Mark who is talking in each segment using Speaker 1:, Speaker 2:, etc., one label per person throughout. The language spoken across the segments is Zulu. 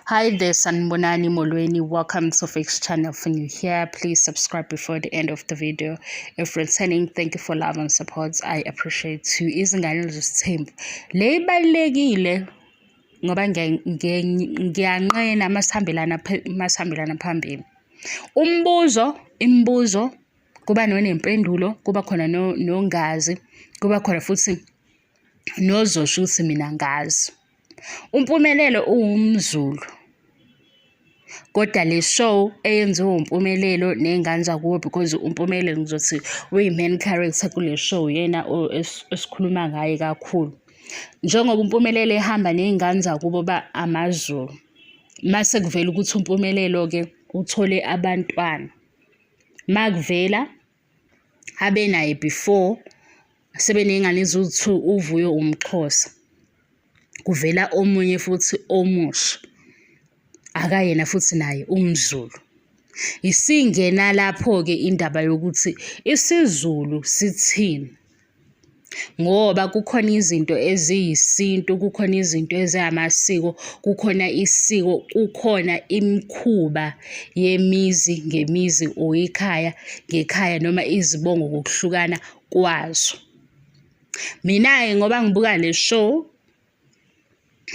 Speaker 1: Hi there, Sanibonani Molweni. Welcome to Fix Channel. If you're new here, please subscribe before the end of the video. If returning, thank you for love and support. I appreciate you. Izingane zesithembu. Le ibalulekile ngoba ngiyanqena masihambelana phambili. Umbuzo, imibuzo kuba nonempendulo, kuba khona nongazi, kuba khona futhi nozosho ukuthi mina ngazi. UMpumelelo uwumZulu, kodwa le show eyenziwe uMpumelelo ney'ngane zakubo, because uMpumelelo ngizothi uyi-main character kule show, uyena esikhuluma ngaye kakhulu. Njengoba uMpumelelo ehamba ney'ngane zakubo amaZulu, mase kuvela ukuthi uMpumelelo-ke uthole abantwana. Makuvela abenaye before sebeney'ngane eziwu-two, uVuyo umXhosa. Kuvela omunye futhi omusha, akayena futhi naye umZulu. Isingena lapho-ke indaba yokuthi isiZulu sithini, ngoba kukhona izinto eziyisintu, kukhona izinto ezingamasiko, kukhona isiko, kukhona imikhuba yemizi ngemizi or ikhaya ngekhaya noma izibongo ngokuhlukana kwazo. Mina-ke ngoba ngibuka le show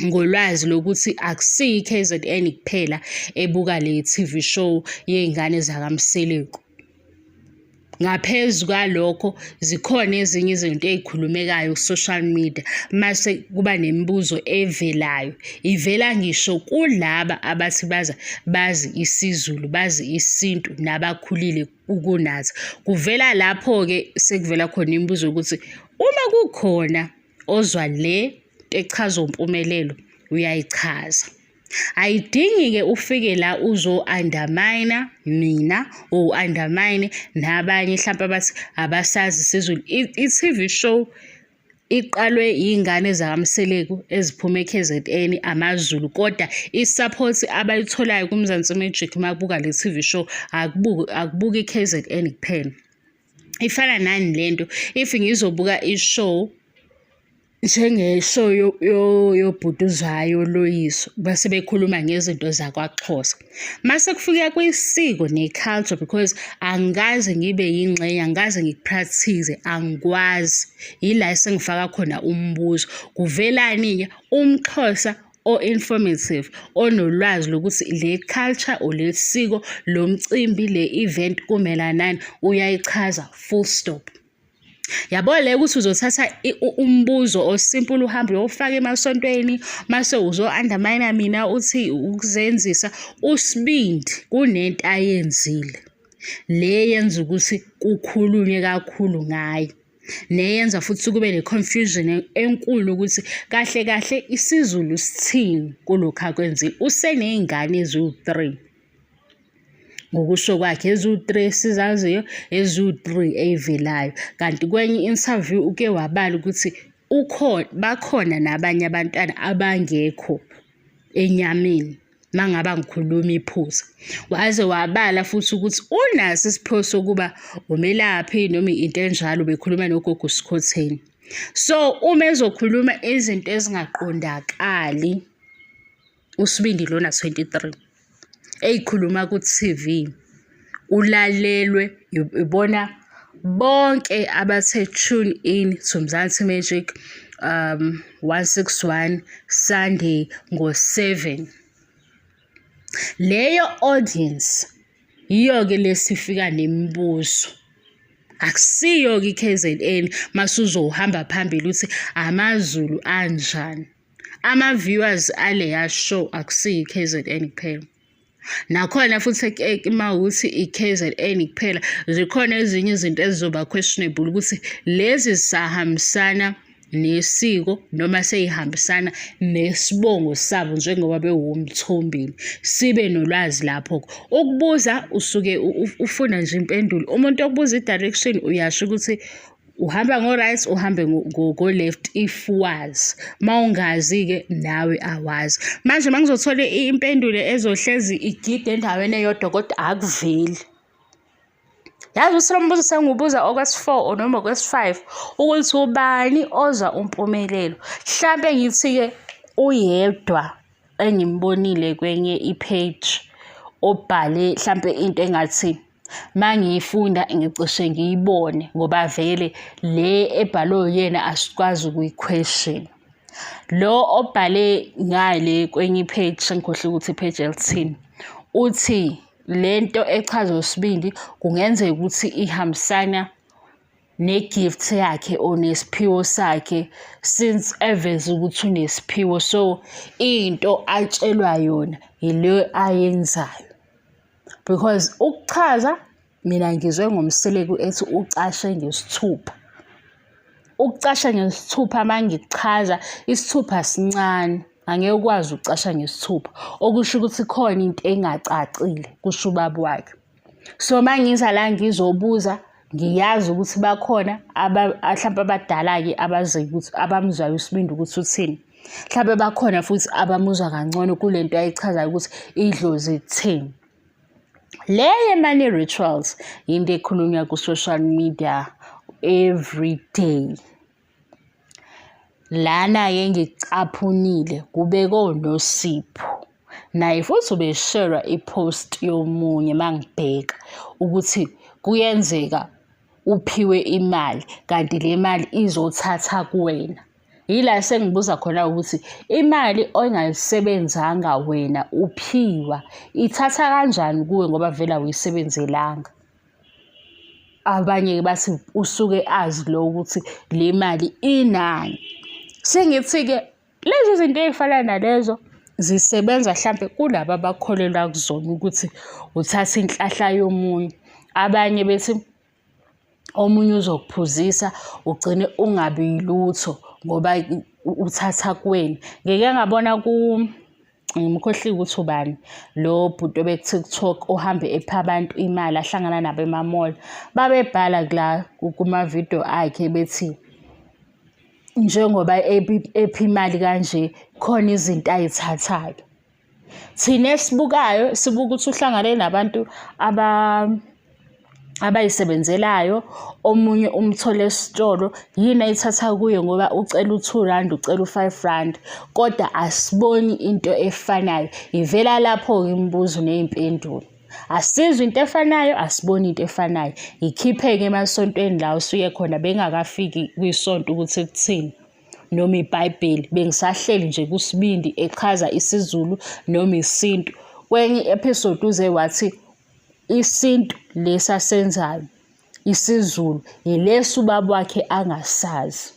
Speaker 1: ngolwazi lokuthi akusiyo i-KZN kuphela ebuka le TV show yey'ngane zakaMseleku. Ngaphezu kwalokho, zikhona ezinye izinto ey'khulumekayo ku-social media, mase kuba nemibuzo evelayo. Ivela ngisho kulaba abathi bazi isiZulu, bazi isintu nabakhulile kunathi. Kuvela lapho-ke sekuvela khona imibuzo yokuthi uma kukhona ozwa le nto echazwa uMpumelelo uyayichaza. Ayidingi-ke ufike la uzo-undermine mina or u-undermine nabanye hlampe abathi abasazi isiZulu. I-TV show iqalwe iy'ngane zakaMseleku eziphuma e-KZN, amaZulu, kodwa i-support abayitholayo kuMzansi Magic uma kubuka le TV show akubuki akubuki i-KZN kuphela. Ifana nani lento, if ngizobuka i-show njenge-show yobhutuzwayo Loyiso, base bekhuluma ngezinto zakwaXhosa. Mase kufika kwisiko ne-culture, because angikaze ngibe yingxenye, angikaze ngiku-practice, angikwazi. Yila esengifaka khona umbuzo. Kuvelani-ke umXhosa o-informative, onolwazi lokuthi le culture or le siko, lo mcimbi, le event kumelana nani, uyayichaza, full stop. Yabo le ukuthi uzothatha umbuzo o-simple uhambe uyowufaka emasontweni mase uzo-undermine mina uthi ukuzenzisa, uSibindi kunento ayenzile le yenza ukuthi kukhulunywe kakhulu ngaye, neyenza futhi kube ne-confusion enkulu ukuthi kahle kahle isiZulu sithini kulokhu akwenzile. Useney'ngane eziwu-three ngokusho kwakhe, eziwu-three esizaziyo, eziwu-three ey'velayo. Kanti kwenye i-interview uke wabala ukuthi ukhona, bakhona nabanye abantwana abangekho enyameni, uma ngabe angikhulumi iphutha. Waze wabala futhi ukuthi unaso isiphiwo sokuba umelaphi noma into enjalo, bekhuluma nogogo Skhotheni. So, uma ezokhuluma izinto ezingaqondakali, uSibindi lona 23, ey'khuluma ku-TV, ulalelwe ibona bonke abathe tune in to Mzansi Magic 161 Sunday ngo-7. Leyo audience yiyo-ke lesifika nemibuzo. Akusiyo-ke i-KZN mase uzohamba phambili uthi amaZulu anjani. Ama-viewers aleya show akusiyo i-KZN kuphela. Nakhona futhi uma kuwukuthi i-KZN kuphela, zikhona ezinye izinto ezizoba questionable ukuthi lezi zisahambisana nesiko noma sey'hambisana nesibongo sabo njengoba bewuMthombeni. Sibe nolwazi lapho-ke. Ukubuza usuke ufuna nje impendulo. Umuntu okubuza i-direction uyasho ukuthi uhamba ngo-right, uhambe ngo-left if wazi. Uma ungazi-ke nawe awazi. Manje uma ngizothola impendulo ezohlezi igida endaweni eyodwa kodwa akuveli. Yazi ukuthi lo mbuzo sengiwubuza okwesi-four noma okwesi-five ukuthi ubani ozwa uMpumelelo. Hlampe ngithi-ke uyedwa. engimbonile kwenye i-page obhale hlampe into engathi mangiyifunda ngicishe ngiyibone ngoba vele le ebhalwe uyena asikwazi ukuyi-question. Lo obhale ngale kwenye i-page sengikhohlwe ukuthi i-page elithini, uthi le nto echazwa uSibindi kungenzeka ukuthi ihambisana ne-gift yakhe or nesiphiwo sakhe since eveze ukuthi unesiphiwo so into atshelwa yona yile ayenzayo because ukuchaza mina ngizwe ngoMseleku ethi ucashe ngesithupha. Ukucasha ngesithupha uma ngikuchaza isithupha sincane angeke ukwazi ukucasha ngesithupha okusho ukuthi khona into engacacile kusho ubaba wakhe. So uma ngiza la ngizobuza ngiyazi ukuthi bakhona hlampe abadala-ke abaziyo ukuthi abamzwayo uSibindi ukuthi uthini. Mhlampe bakhona futhi abamuzwa kangcono kule nto ayichazayo ukuthi idlozi lithini. Le ye-money rituals yinto ekhulunywa ku-social media every day. Lana-ke ngikucaphunile kube koNosipho. Naye futhi ubeshera i-post yomunye mangibheka ukuthi kuyenzeka uphiwe imali kanti le mali izothatha kuwena. Yila sengibuza khona ukuthi imali ongayisebenzanga wena uphiwa ithatha kanjani kuwe ngoba vele awuyisebenzelanga. Abanye-ke bathi usuke azi lo ukuthi le mali inani. Sengithi-ke lezi zinto ey'fana nalezo zisebenza hlampe kulaba abakholelwa kuzona ukuthi uthatha inhlahla yomunye. Abanye bethi omunye uzokuphuzisa ugcine ungabi yilutho ngoba uthatha kuwena. Ngike ngabona ku ngimkhohliwe ukuthi ubani lo bhuti obeku-TikTok ohambe epha abantu imali ahlangana nabo ema-mall. Babebhala la kuma-video akhe bethi njengoba epha imali kanje khona izinto ay'thathayo. Thina esibukayo sibuka ukuthi uhlangane nabantu abayisebenzelayo, omunye umthole esitolo, yini ayithatha kuye ngoba ucela u-two rand, ucela u-five rand, kodwa asiboni into efanayo. Ivela lapho-ke imibuzo ney'mpendulo. Asizwa into efanayo, asiboni into efanayo. Yikhiphe-ke emasontweni la osuye khona bengakafiki kwisonto ukuthi kuthini. Noma iBhayibheli bengisahleli nje kuSibindi echaza isiZulu noma isintu. Kwenye i-episode uze wathi isintu lesi asenzayo isiZulu yilesi ubaba wakhe angasazi.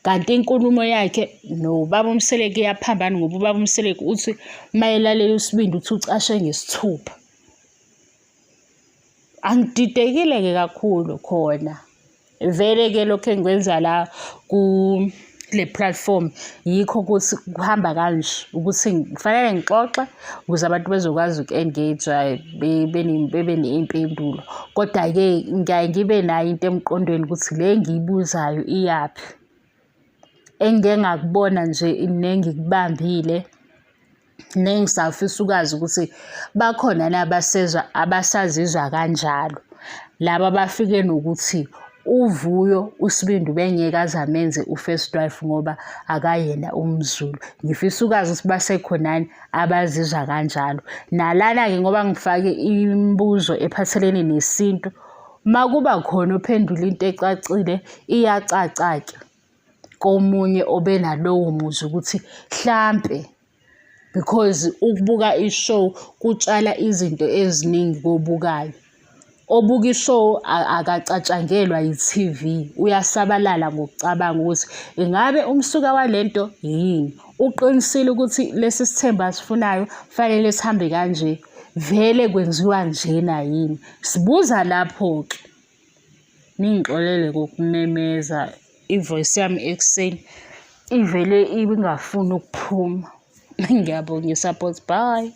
Speaker 1: Kanti inkulumo yakhe nobaba uMseleku iyaphambana ngoba ubaba uMseleku uthi uma elalela uSibindi uthi ucashe ngesithupha. Angididekile-ke kakhulu khona. Vele-ke lokhu engikwenza la kule platform yikho ukuthi kuhamba kanje ukuthi kufanele ngixoxe ukuze abantu bezokwazi uku-engage bebe ney'mpendulo. Kodwa-ke ngiyaye ngibe nayo into emqondweni ukuthi le engiyibuzayo iyaphi. Engike ngakubona nje nengikubambile nengisafisa ukwazi ukuthi bakhona yini abasezwa abasazizwa kanjalo. Laba abafike nokuthi uVuyo uSibindi ubengeke aze amenze u-first wife ngoba akayena umZulu. Ngifisa ukwazi ukuthi basekhona yini abazizwa kanjalo. Nalana-ke ngoba ngifake imibuzo ephathelene nesintu, uma kuba khona ophendula into ecacile iyacaca-ke. Komunye obenalowo muzwa ukuthi hlampe because ukubuka i-show kutshala izinto eziningi kobukayo. Obuka i-show akacatshangelwa yi-T_V, uyasabalala ngokucabanga ukuthi ingabe umsuka wale nto yini? Uqinisile ukuthi lesi sithembu asifunayo kufanele sihambe kanje, vele kwenziwa njena yini? Sibuza lapho-ke. Ningixolele ngokumemeza, i-voice yami ekuseni ivele ibingafuni ukuphuma. Ngiyabonga i-support, bye.